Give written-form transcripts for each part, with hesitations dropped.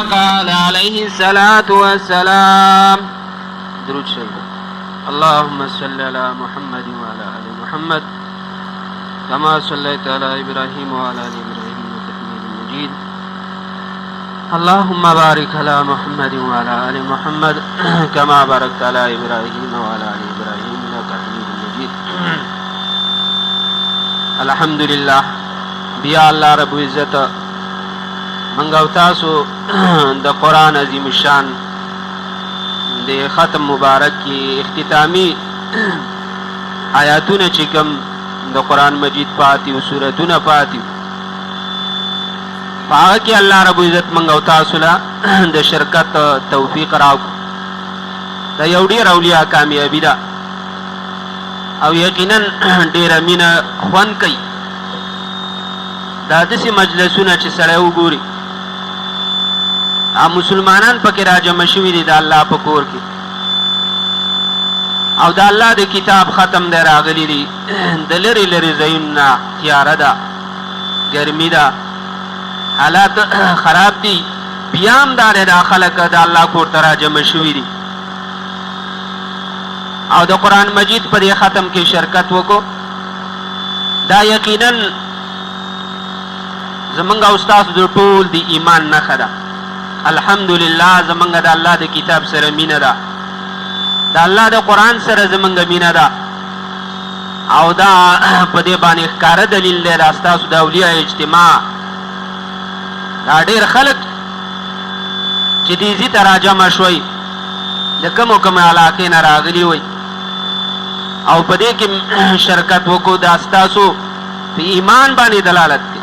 قال عليه الصلاة والسلام. درود شریف. اللهم صل على محمد وعلى آل محمد كما صليت على إبراهيم وعلى آل إبراهيم إنك حميد مجيد. اللهم بارك على محمد وعلى آل محمد كما باركت على إبراهيم وعلى آل إبراهيم إنك حميد مجيد. الحمد لله، بیا الله رب عزت منګ او تاسو د قرآن عظیم شان د ختم مبارک کې اختتامي آیاتونه چې کوم د قرآن مجید پاتې او سورتونه پاتې، په هغه کې الله رب عزت منګ او تاسو له د شرکت توفیق راکړو. دا یو ډېر اولیاء کامیابي ده او یقینا ډېره مینه خوند کوي دا داسې مجلسونه چې سړی وګوري، مسلمانان پکې راجمع شوي دي د الله په کور کې او د الله د کتاب ختم دی، راغلي دي د لرې لرې ځایونو نه. تیاره ده، ګرمي ده، حالات خراب دي، بیا هم دا دی دا خلک د الله کور ته راجمع شوي دي او د قرآن مجید په دې ختم کې شرکت وکړو. دا یقینا زمونږ او ستاسو د ټول د ایمان نښه ده. الحمدلله، زمونږ د الله د کتاب سره مینه ده، د الله د قرآن سره زمونږ مینه ده او دا په دې باندې ښکاره دلیل دی. دا ستاسو د اولیاء اجتماع، دا ډېر خلک چې دې ځي ته راجمع شوئ، د کومو کومو علاقې نه راغلي وئ او په دې کې شرکت وکړو، دا ستاسو په ایمان باندې دلالت کوي.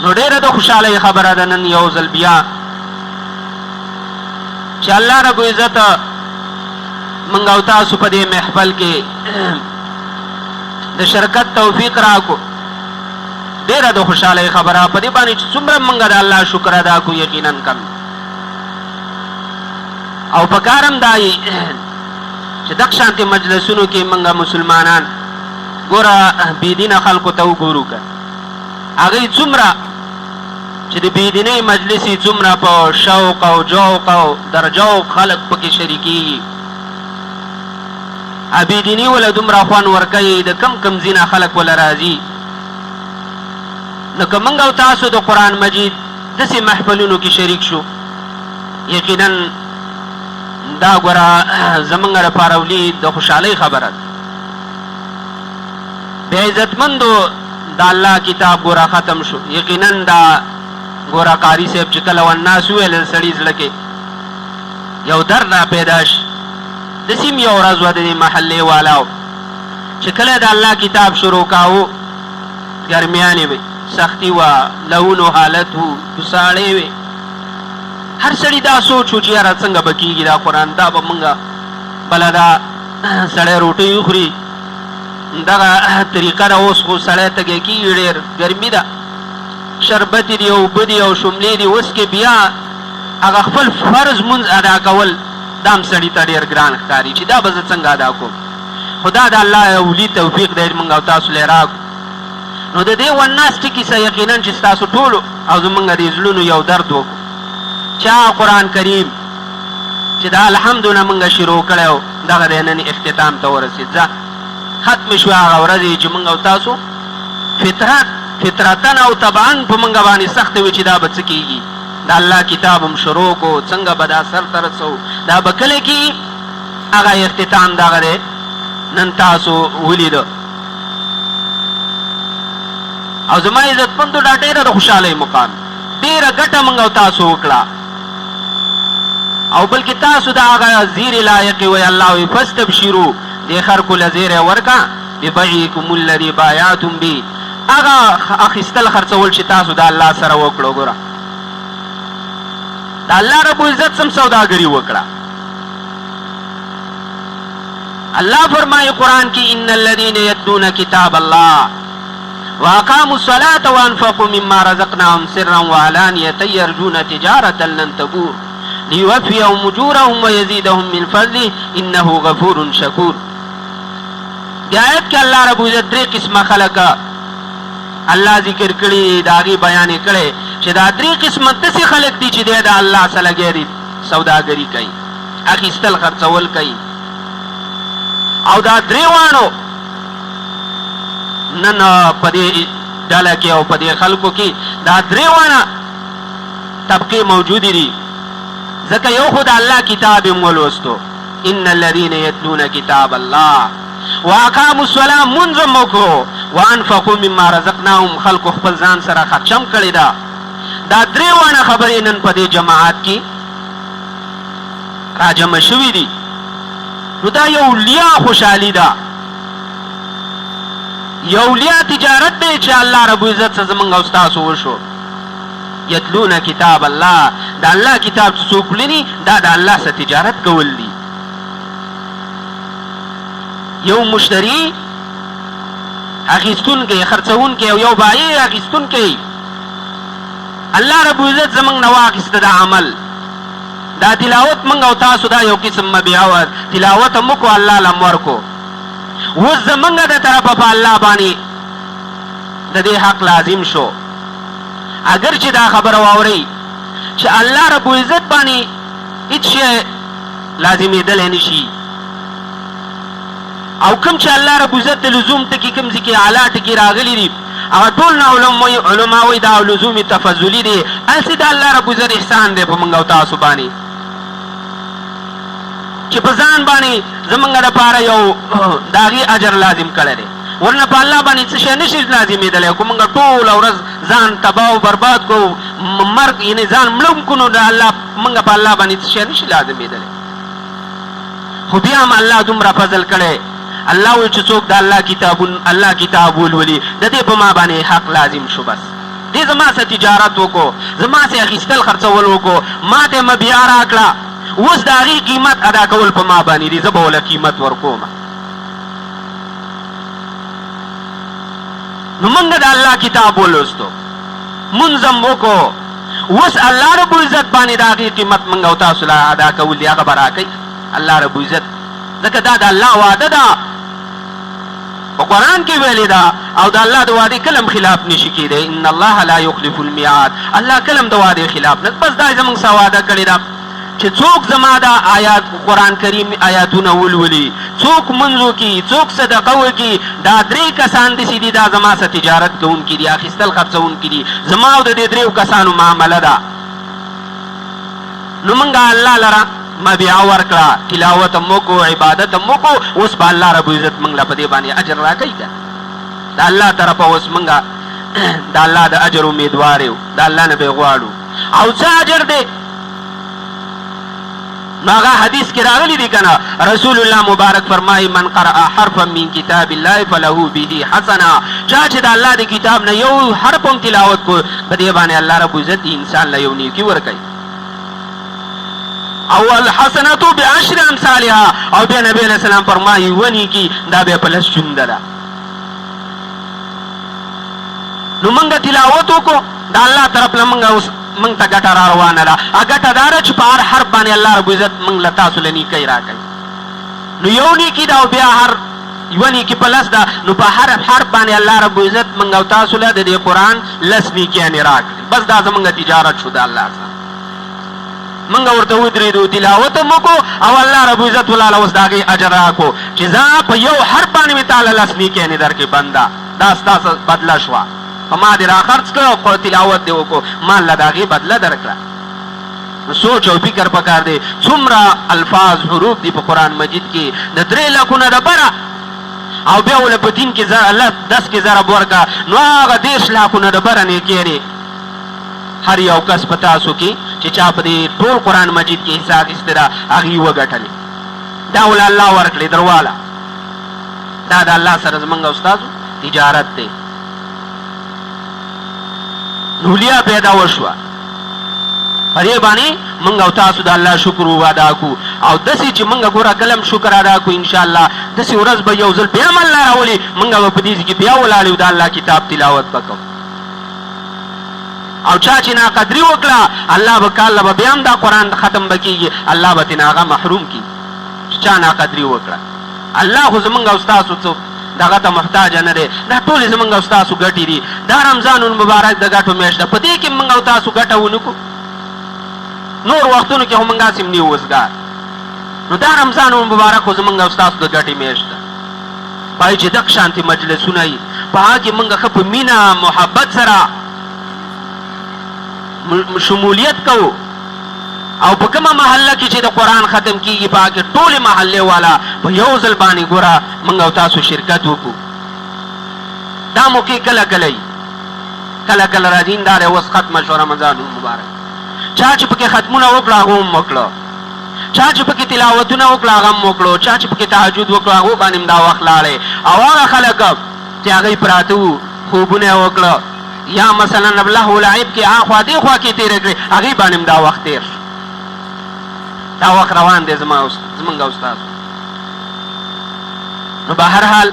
نو ډېره د خوشحالۍ خبره ده نن یو ځل بیا چې الله رب عزت موږ او تاسو په دې محفل کې د شرکت توفیق راکو. ډېره د خوشحالۍ خبره، په دې باندې چې څومره موږ د الله شکر ادا کو یقینا کم. او په کار هم دا چې دغه شانتې مجلسونو کې موږ مسلمانان ګوره بې دینه خلکو ته وګورو که هغوی څومره چې د بې دینۍ مجلس یې څومره په شوق او جوق او درجو خلک پکې شریکېږي، بې دیني وله دومره خوند ورکوي، د کم کم ځینه خلک وله راځي. نو که موږ او تاسو د قرآن مجید داسې محفلونو کې شریک شو، یقینا دا ګوره زمونږ لپاره ولي د خوشحالۍ خبره ده. بې عزتمندو، د الله کتاب ګوره ختم شو. یقینا دا ګوره قاري صاحب چې کله والناس وویل، د سړي زړه کې یو درد را پیدا شي. داسې هم یو ورځ وه، د دې محلې والاو چې کله د الله کتاب شروع کاوه، ګرمیانې وې، سختي وه، لهونو حالت وو، ساړې وې، هر سړي دا سوچ و چې یاره څنګه به کېږي دا قرآن، دا به مونږه بله دا سړی روټۍ وخوري، دغه طریقه ده. اوس خو سړی تږی کېږي، ډېر ګرمي ده، شربت دي او اوبه دي او شملې دي وڅکې، بیا هغه خپل فرض مونځ ادا کول دا هم سړي ته ډېر ګران ښکاري چې دا به زه څنګه ادا کوم. خو دا د الله یو لوی توفیق دی چې مونږ او تاسو له راکړو. نو د دې والناس ټکي څخه یقینا چې ستاسو ټولو او زمونږ د زړونو یو درد وکړو چې هغه قرآن کریم چې د الحمد نه مونږ شروع کړی و، دغه دی نن اختتام ته ورسېد. ځه، ختمې شوې هغه ورځې چې مونږ او تاسو فطرت فطرتا او طبعا په مونږ باندې سخته وي چې دا به څه کېږي، د الله کتاب هم شروع کو، څنګه به دا سر ته رسوو، دا به کله کېږي. هغه اختتام دغه دی نن تاسو ولیده. او زما عزتمندو، دا ډېره د خوشحالۍ مقام، ډېره ګټه موږ او تاسو وکړه او بلکې تاسو د هغه زیري لایق وئ. الله وایي فاستبشرو، دې خلکو له زیری ورکړه، ببیعکم الذي بایعتم به، هغه اخیستل خرڅول چې تاسو د الله سره وکړو. ګوره د الله رب عزت سم سوداګري وکړه. الله فرمایي قرآن کې ان الذين يتلون کتاب الله واقاموا الصلاة وانفقوا مما رزقناهم سرا وعلانية يرجون تجارة لن تبور ليوفيهم اجورهم ويزيدهم من فضله انه غفور شکور. د آیت کې الله رب عزت درې قسمه خلک الله ذکر کړي، د هغې بیان یې کړی. چې دا درې قسمه داسې خلک دي چې دی د الله سره لګیا دي، سوداګري کوي، اخیستل خرڅول کوي، او دا درې واړو نن په دې ډله کې او په دې خلکو کې دا درې واړه طبقې موجودې دي. ځکه یو خو د الله کتاب یې ولوستو، ان الذين يتلون کتاب الله واقاموا الصلاه، مونځ هم وکړو، وانفقوا مما رزقناهم، خلکو خپل ځان سره خرچه هم کړې ده. دا درې واړه خبرې نن په دې جماعت کې راجمع شوې دي. نو دا یو لویه خوشحالي ده، یو لوی تجارت دی چې الله رب عزت څخه زمونږ او ستاسو وشو. یتلون کتاب الله، د الله کتاب چې څوک لولي دا د الله سره تجارت کول دي. یو مشتری اخیستونکی، خرڅونکی، او یو بایع اخیستونکی. الله رب عزت زمونږ نه واخیسته دا عمل، دا تلاوت. مونږ او تاسو دا یو قسم مبیعه وه، تلاوت هم وکړو، الله له هم ورکړو. اوس زمونږ د طرفه په الله باندې د دې حق لازم شو. اګر چې دا خبره واورئ چې الله رب عزت باندې هیڅ شی لازمېدلی نه شي، او کوم چې الله رب عزت د لزوم ټکي کوم ځای کې اعلی ټکي راغلي دي، هغه ټول نه علما وایي دا لزوم تفضلي دی، هسې د الله رب عزت احسان دی په موږ او تاسو باندې چې په ځان باندې زمونږ دپاره یو د هغې اجر لازم کړی دی، ورنه په الله باندې څه شی نشي لازمېدلی. که مونږ ټوله ورځ ځان تباه او برباد کړو، مرګ یعنې ځان مړه هم کړو، نو د الله مونږ په الله باندې څه شی نشي لازمېدلی. خو بیا هم الله دومره فضل کړی، الله وایي چې څوک د الله کتابون الله کتاب ولولي، د دې په ما باندې حق لازم شو. بس دې زما سره تجارت وکړو، زما سره اخیستل خرڅول وکړو، ما ته مبیا راکړه، اوس د هغې قیمت ادا کول په ما باندې دي، زه به وله قیمت ورکوم. نو موږ د الله کتاب ولوستو، مونځ هم وکړو، اوس الله رب العزت باندې د هغې قیمت موږ او تاسو له ادا کول دي، هغه به راکوي الله رب العزت، ځکه دا د الله وعده ده، په قرآن کې ویلې ده، او د الله د وعدې کله هم خلاف نشي کېدی. ان الله لا یخلف المیعاد، الله کله هم د وعدې خلاف نه. بس دا زموږ سره وعده کړې ده چې څوک زما دا آیات قرآن کریم آیاتونه ولولي، څوک مونځ وکړي، څوک صدقه وکړي، دا درې کسان داسې دي، دا زما سره تجارت کوونکي دي، اخیستل خرڅوونکي دي، زما او د دې دریو کسانو معامله ده. نو مونږ الله لره مبیعه ورکړه، تلاوت هم وکړو، عبادت هم وکړو، اوس به الله رب العزت مونږ له په دې باندې اجر راکوي که نه؟ د الله طرفه اوس مونږ د الله د اجر امیدوار یو، د الله نه به یې غواړو. او څه اجر دی؟ نو هغه حدیث کې راغلی دی کنه، رسول الله مبارک فرمایي من قرأ حرفا من کتاب الله فله به حسنه، چا چې د الله د کتاب نه یو حرف هم تلاوت کو، په دې باندې الله رب عزت انسان له یو نیکی ورکوي، او الحسنه بعشر امثالها، او بیا نبی علیہ السلام فرمایي یوه نیکی دا بیا په لس چونده ده. نو مونږ تلاوت وکړو د الله طرف له، مونږ اوس مونږ ته ګټه را روانه ده. ګټه دا ده چې په هر حرف باندې الله رب عزت مونږ له تاسو له نیکۍ راکوي. نو یو نیکي ده او بیا هر یوه نیکي په لس ده، نو په هر حرف باندې الله رب عزت مونږ او تاسو له د دې قرآن لس نیکیانې راکړي. بس دا زمونږ تجارت شو د الله سره، مونږ ورته ودرېدو، تلاوت هم وکړو، او الله رب عزت ولاله اوس د هغې اجر راکړو چې ځه په یو حرف باندې مې تاله لس نیکیانې درکړې، بنده دا ستا بدله شوه، په ما دې راخرڅ کړ او تلاوت دې وکړو، ما له د هغې بدله درکړه. نو سوچ او فکر پکار دی، څومره الفاظ حروف دي په قرآن مجید کې، د درې لکو نه د بره، او بیا وله په دین کې دس کې ضرب ورکړه، نو هغه 30 لاکو نه د بره نیکیانې هر یو کس په تاسو کې چې چا په دې ټول قرآن مجید کې حصه اخیستې ده هغوی وګټلې، دا وله الله ورکړې درواله. دا د الله سره زمونږ او ستاسو تجارت دی. نو لیا پیدا وشوه، په دې باندې مونږ او تاسو د الله شکر ادا کو، او داسې چې مونږ ګوره کله هم شکر ادا کو، انشاءالله داسې ورځ به یو ځل بیا هم الله راولي، مونږ به په دې ځای کې بیا ولاړ یو، د الله کتاب تلاوت به کوو. او چا چې ناقدري وکړه، الله به کال به بیا هم دا قرآن ختم به کېږي، الله به ترې هغه محروم کړي چې چا ناقدري وکړه. الله خو زمونږ او ستاسو څه دغه ته محتاج نه دی. دا ټولې زمونږ او ستاسو ګټې دي. دا رمضان المبارک د ګټو میاشت ده، په دې کې مونږ او تاسو ګټه ونه کړو، نور وختونو کې خو مونږ هسې هم نه یو وزګار. نو دا رمضان المبارک خو زمونږ او ستاسو د ګټې میاشت ده. باید چې دغه شانتې مجلسونه وي، په هغه کې مونږ ښه په مینه محبت سره شمولیت کوو. او په کومه محله کې چې د قرآن ختم کیږي، په هغه کې ټولې محلې والا په یو ځل باندې ګوره مونږ او تاسو شرکت وکړو. دا موقع کله کله وي، کله کله راځي. دا دی اوس ختمه شوه رمضان المبارک، چا چې پکې ختمونه وکړه هغه هم وکړه، چا چې پکې تلاوتونه وکړه هغه هم وکړو، چا چې پکې تهجد وکړو هغو باندې هم دا وخت لاړی. او هغه خلک چې هغوی پراته وو، خوبونه یې وکړه، یا مثلا لهو لعب کې آخوا دې خوا کې تېره کړې، هغې باندې هم دا وخت تېر شو. دا وخت روان دی زما زمونږ او ستاسو. نو به هر حال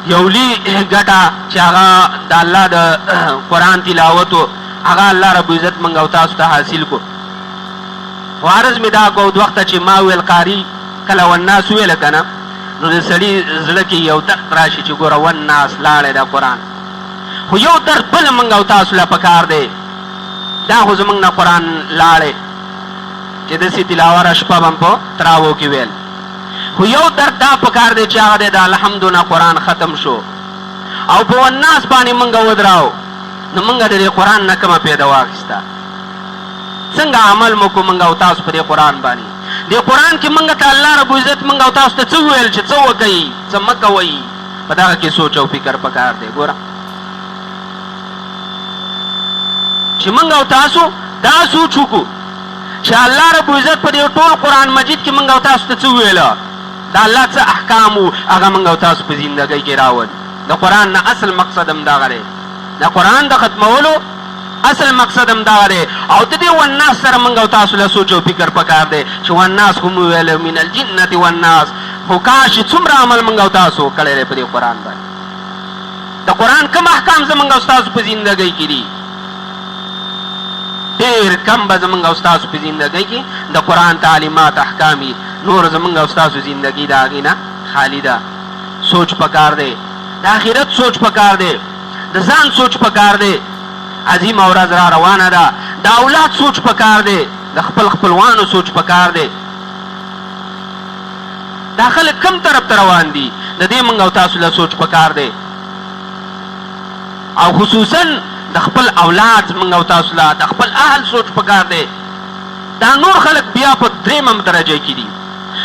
یو لوی ګټه چې هغه د الله د قرآن تلاوت و، هغه الله رب عزت مونږ او تاسو ته حاصل کو. خو عرض مې دا کو د وخته چې ما ویل قاري کله والناس ویل که نه، نو د سړي زړه کې یو درد راشي چې ګوره والناس لاړی دا قرآن. خو یو درد بل مونږ او تاسو له پکار دی، دا خو زمونږ نه قرآن لاړی چې داسې تلاوره شپه به په تراوو کې ویل. خو یو درد دا پکار دی چې هغه دی د الحمد نه قرآن ختم شو او په والناس باندې مونږ ودراو، نو مونږ د دې قرآن نه کومه پیدا واخیسته؟ څنګه عمل مو کو مونږ او تاسو په دې قرآن باندې؟ دې قرآن کې مونږ ته الله رب عزت مونږ او تاسو ته څه وویل چې څه وکړئ، څه مه کوئ؟ په دغه کې سوچ او فکر پکار دی. ګوره چې مونږ او تاسو دا سوچ وکړو چې الله رب عزت په دې ټول قرآن مجید کې مونږ او تاسو ته څه وویل، د الله څه احکام وو، هغه مونږ او تاسو په زندګۍ کې راول. د قرآن نه اصل مقصد هم دغه دی، د قرآن د ختمولو اصل مقصد هم دغه دی. او د دې والناس سره مونږ او تاسو له سوچ او فکر پکار دی چې والناس خو مو ویل من الجنة والناس، خو کاش چې څومره عمل مونږ او تاسو کړی دی په دې قرآن باندې. د قرآن کوم احکام زمونږ او ستاسو په زندګۍ کې دي؟ ډېر کم به زمونږ او ستاسو په زندګۍ کې د قرآن تعلیمات احکام وي، نور زمونږ او ستاسو زندګي د هغې نه خالي ده. سوچ پکار دی، د آخرت سوچ پکار دی، د ځان سوچ پکار دی. عظیمه ورځ را روانه ده، د اولاد سوچ پکار دی، د خپل خپلوانو سوچ پکار دی. دا خلک کوم طرف ته روان دي، د دې مونږ او تاسو له سوچ پکار دی. او خصوصا د خپل اولاد مونږ او تاسو له د خپل اهل سوچ پکار دی. دا نور خلک بیا په درېیمه درجه کې دي.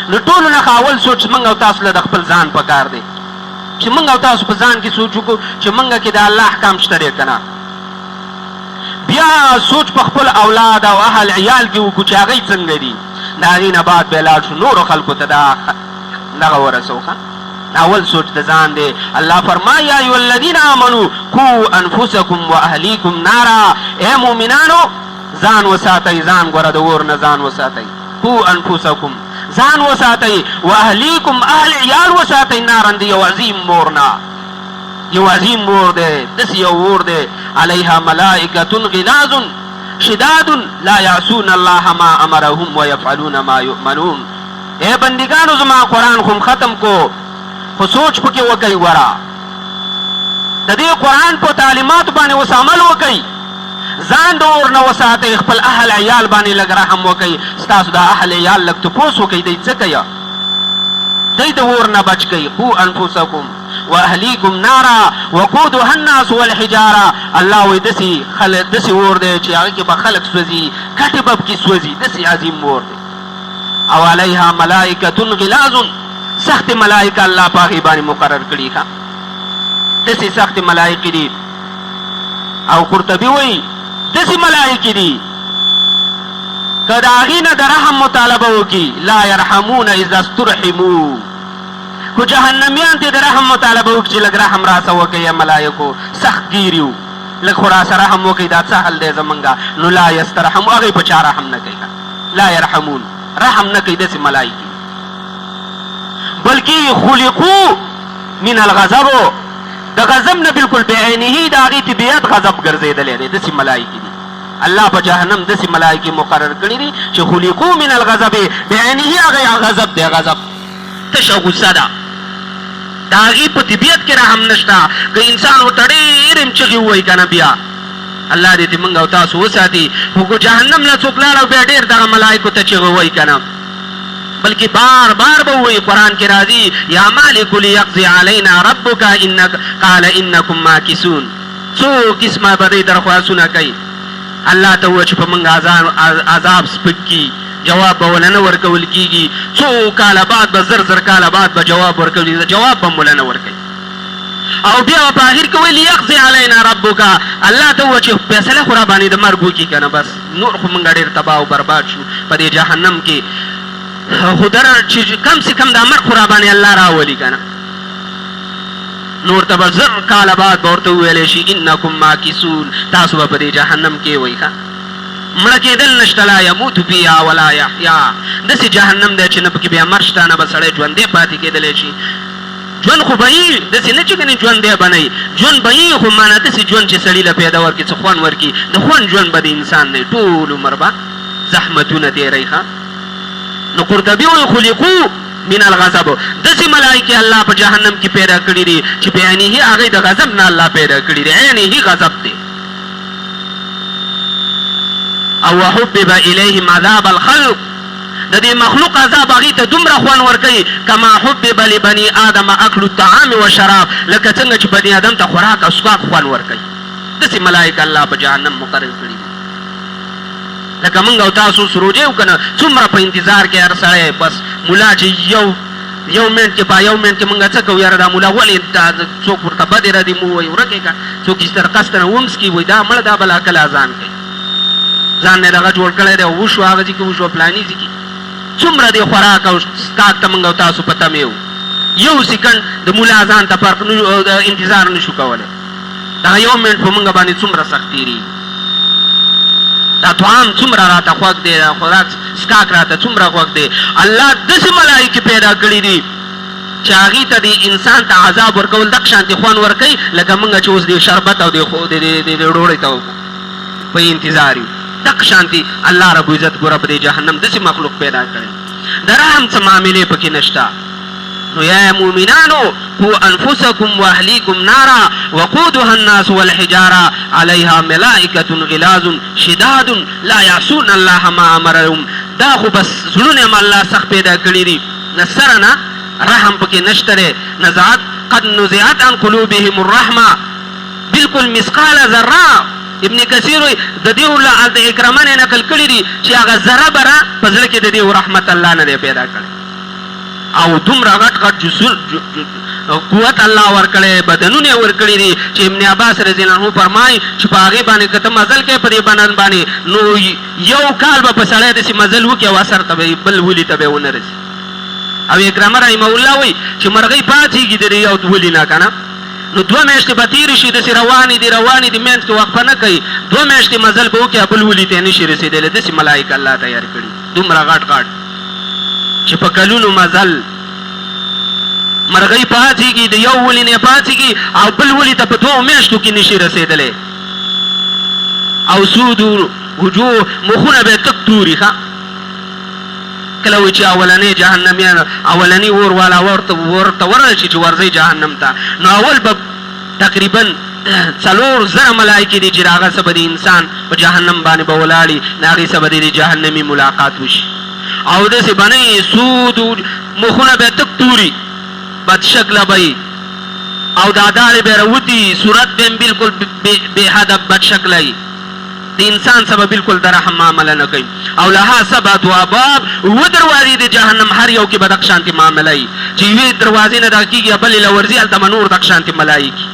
نو ټولو نه ښه اول سوچ مونږ او تاسو له د خپل ځان پکار دی چې مونږ او تاسو په ځان کې سوچ وکړو چې مونږ کې د الله احکام شته دی که نه. بیا سوچ په خپل اولاد او اهل عیال کې وکړو چې هغوی څنګه دي. د هغې نه بعد بیا لاړ شو نورو خلکو ته دا دغه ورسو. ښه اول سوچ د ځان دی. الله فرمایي یا ایها الذین آمنو قو انفسکم واهلیکم نارا، ای مؤمنانو ځان وساتئ، ځان ګوره د اور نه ځان وساتئ. قو انفسکم ځان وساتئ، واهلیکم اهل عیال وساتئ، نارا د یو عظیم اور نه، یو عظیم اور دی، داسې یو اور دی، علیها ملائکة غلاظ شداد لا یعصون الله ما امرهم ویفعلون ما یؤمرون. ای بندګانو زما قرآن خو ختم کو، خو سوچ پکې وکئ. ګوره د دې قرآن په تعلیماتو باندې اوس عمل وکئ، ځان د اور نه وساتئ، خپل اهل عیال باندې لږ رحم وکئ. ستاسو د اهل عیال لږ تپوس وکئ، دی څه کوي، دی د اور نه بچ کئ. قو انفسکم واهلیکم نارا وقودها الناس والحجاره. الله وایي داسې خلک، داسې اور دی چې هغه کې به خلک سوځي، کټې به پکې سوځي، داسې عظیم اور دی. او علیها ملائکة غلاظ، سخت ملائکه الله په هغې باندې مقرر کړي. ښه داسې سخت ملائکې دي. او قرطبي وایي داسې ملائکې دي که د هغې نه د رحم مطالبه وکړي، لا یرحمون اذا استرحمو، خو جهنميان ترې د رحم مطالبه وکړي چې لږ رحم راسه وکړئ ای ملایکو، سخت ګیر یو، لږ خو راسه رحم وکړئ، دا څه حال دی زمونږ؟ نو لا یسترحمو، هغوی په چا رحم نه کوي، لا یرحمون، رحم نه کوي داسې ملایکې، بلکې خلقو من الغضب، د غضب نه بالکل بعینه د هغې طبیعت غضب ګرځېدلی دی، داسې ملایکې دي. الله په جهنم داسې ملایکې مقرر کړي دي چې خلقو من الغضب بعینه، هغه غضب دی، غضب تشه غصه ده. د هغې په طبیعت کې رحم نشته. که انسان ورته ډېر هم چغې ووایي که نه بیا الله دې ترې مونږ او تاسو وساتي. خو که جهنم له څوک لاړ او بیا ډېر دغه ملایکو ته چغې ووایي که نه، بلکې بار بار به ووایي، قرآن کې راځي، یا مالک لیقضی علینا ربک انک قال انکم ماکثون. څو قسمه به دی درخواستونه کوي، الله ته ووایه چې په مونږ عذاب سپک کړي، جواب به وله نه ورکول کیږي، څو کاله بعد به زر زر کاله بعد به جواب ورکول کیږي، جواب به هم وله نه ورکوي. او بیا به په اخر کې وایي لیقضی علینا ربک، الله ته ووایه چې فیصله خو راباندې د مرګ وکړي که نه، بس نور خو مونږ ډېر تباه او برباد شو په دې جهنم کې، خو در چې کم سې کم دا مرګ خو راباندې الله راولي که نه. نور ته به زر کاله بعد به ورته وویل شي انکم ماکثون، تاسو به په دې جهنم کې وئ. ښه مړه کېدل نشته، لا یموت فیها ولا یحیا، داسې جهنم دی چې نه پکې بیا مرګ شته نه به سړی ژوندی پاتې کېدلی شي. ژوند خو به یي، داسې نه چې ګنې ژوندی به نه وي، ژوند به یي خو مانا داسې ژوند چې سړي له پیدا ورکړي، څه خوند ورکړي، د خوند ژوند به د انسان نه وي، ټول عمر به زحمتونه تېروي. ښه نو قرطبي وایي خلقو من الغضب، داسې ملائکې الله په جهنم کې پیدا کړي دي چې بعینه هغوی د غضب نه الله پیدا کړي دي، عینه غضب دی. او وحبب الیهم عذاب الخلق، د دې مخلوق عذاب هغوی ته دومره خوند ورکوي، کما حبب لبني آدم اکل الطعام والشراب، لکه څنګه چې بني آدم ته خوراک او څښاک خوند ورکوي، داسې ملائک الله په جهنم مقرر کړي دي. لکه مونږ او تاسو اوس روژه یو کنه، څومره په انتظار کې هر سړی، بس ملا چې یو یو منټ کې په یو منټ کې مونږ څه کوو، یاره دا ملا ولې دا څوک ورته بدې ردې مو وایي، ورک یې کړه، څوک یې تر قصد نه ومسکي وایي دا مړه دا بلا کله اذان کوي، ځان نه دغه جوړ کړی دی، وشو هغه ځای کې وشو فلاني ځای کې، څومره دې خوراک او څښاک ته مونږ او تاسو په تمه یو، یو سیکنډ د ملا اذان ته فرق انتظار نشو کولی. دغه یو منټ په مونږ باندې څومره سخت تیریږي، دا طعام څومره راته خوږ دی، دا خوراک څښاک راته څومره خوږ دی. الله داسې ملایکې پیدا کړي دي چې هغوی ته دې انسان ته عذاب ورکول دغه شانتې خوند ورکوي لکه مونږ چې اوس دې شربت او دې ډوډۍ ته په انتظار یو، دغه شانتې الله رب عزت ګوره په دې جهنم داسې مخلوق پیدا کړی، د رحم څه معاملې پکې نشته. نو یا مؤمنانو قو انفسکم واهلیکم نارا وقودها الناس والحجاره علیها ملائکة غلاظ شداد لا یعصون الله ما امرهم. دا خو بس زړونه هم الله سخت پیدا کړي دي، نه سره نه رحم پکې نشته دی، نزعت قد نزعت عن قلوبهم الرحمة بالکل مثقال ذره. ابن کثیر وایي د دیو له د عکرمه نه نقل کړي دي چې هغه ذره بره په زړه کې د دیو رحمت الله نه دی پیدا کړی، او دومره غټ غټ جسور قوت الله ورکړی، بدنونه یې ورکړي دي چې ابن عباس رضی الله عنه فرمایي چې په هغې باندې که ته مزل کوې په دې بدن باندې نو یو کال به په سړی داسې مزل وکړي او اثر ته به یې بل ولي ته به یې ونه رسي. او عکرمه رحمه الله وایي چې مرغۍ پاڅېږي د دې یو ولي نه که نه نو دوه میاشتې به تېرې شي، داسې روانې دي روانې دي، منځ کې وقفه نه کوي، دوه میاشتې مزل به وکړي بل ولي ته یې نه شي رسېدلی. داسې ملایک الله تیار کړي دومره غټ غټ چې په کلونو مزل مرغۍ پاڅېږي، د یو ولي نه پاڅېږي او بل ولي ته په دوو میاشتو کې نشي رسېدلی. او سود وجوه مخونه به یې تک توري. ښه کله وایي چې اولنی جهنمیان اولنی اور والا ورته ورته ورغل شي چې ورځئ جهنم ته، نو اول به تقریبا 4000 ملایکې دي چې د هغه څه به د انسان په جهنم باندې به ولاړي، د هغې څه به د جهنمي ملاقات وشي. او داسې به نه وي، سود مخونه به تک توري، بد شکله به وي او دا داړې به راوتي، صورت به هم بالکل بې حده بد شکله وي. د انسان سره به بالکل د رحم معامله نه کوي. او لها سبعة ابواب، اووه دروازې د جهنم، هر یو کې به دغه شانتې معامله وي چې یوې دروازې نه دغه کېږي بلې له ورځي، هلته به نور دغه شانتې ملایکې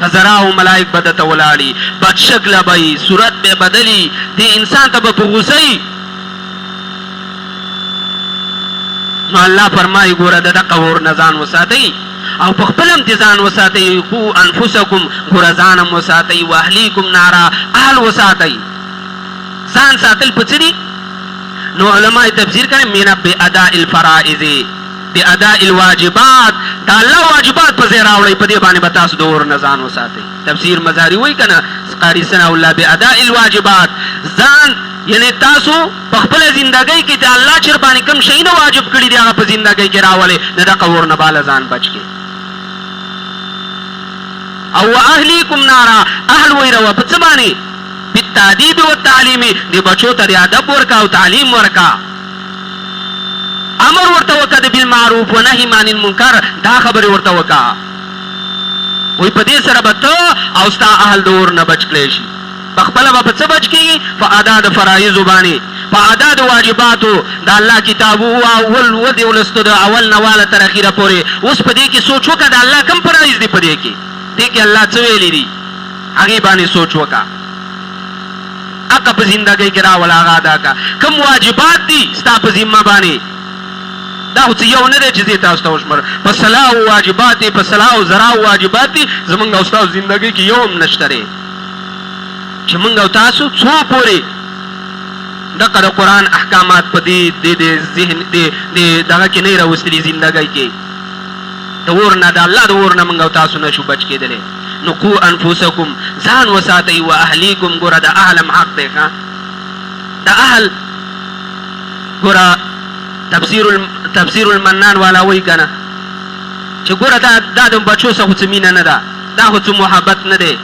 په زراو ملایک به ده ته ولاړ وي، بد شکله به وي، صورت به یې بدل وي، دې انسان ته به په غوسه وي. نو الله فرمایي ګوره د دقه اور نه ځان وساتئ او په خپل هم ترې ځان وساتئ، قو انفسکم، ګوره ځان هم وساتئ، واهلیکم نارا، اهل وساتئ. ځان ساتل په څه دي؟ نو علما یې تفسیر کړی من باداء الفرائض. بأداء الواجبات، د الله واجبات په ځای راوړئ، په دې باندې به تاسو د اور نه ځان وساتئ. تفسیر مزاری وایي کنه قاری ثناء الله بأداء الواجبات، ځان یعنی تاسو په خپله زندګۍ کې د الله چر باندې کوم شیونه واجب کړي دي هغه په زندګۍ کې راولئ، نو دغه اور نه به له ځان بچ کړئ. او واهلیکم نارا، اهل ویروه په څه باندې؟ بالتادیب والتعلیم، دې بچو ته دې ادب ورکړه او تعلیم ورکړه. امر ورته وکړه د بالمعروف و نهی عن المنکر، دا خبرې ورته وکړه. وایي په دې سره به ته او ستا اهل د اور نه بچ کړی شي. په خپله به په څه بچ کېږي؟ په ادا د فرایضو باندې، په ادا د واجباتو. د الله کتاب اول ودې ولستو د اول نه واله تر اخیره پورې. اوس په دې کې سوچ وکړه د الله کوم فرایض دي په دې کې، دې کې الله څه ویلي دي هغې باندې سوچ وکړه. حق په زندګۍ کې راوله هغه ادا کړه. کوم واجبات دي ستا په ذمه باندې، دا خو څه یو نه دی چې زه یې تاسو ته وشمارم. په سلاو واجبات دي، په سلاو زراو واجبات دي، زمونږ او ستاسو زندګۍ کې یو هم نشته دی چې مونږ او تاسو څو پورې دغه د قرآن احکامات په دې دې دې ذهن دې دې دغه کې نه راوستلي زندګۍ کې. د اور نه، د الله د اور نه مونږ او تاسو نه شو بچ کېدلی. نو قو انفسکم، ځان وساتئ، و اهلیکم، ګوره د اهل هم حق دی ښه، د اهل ګوره تفسیر تفسیر المنان والا وایي که نه چې ګوره دا دا د بچو څخه خو څه مینه نه ده، دا خو څه محبت نه دی،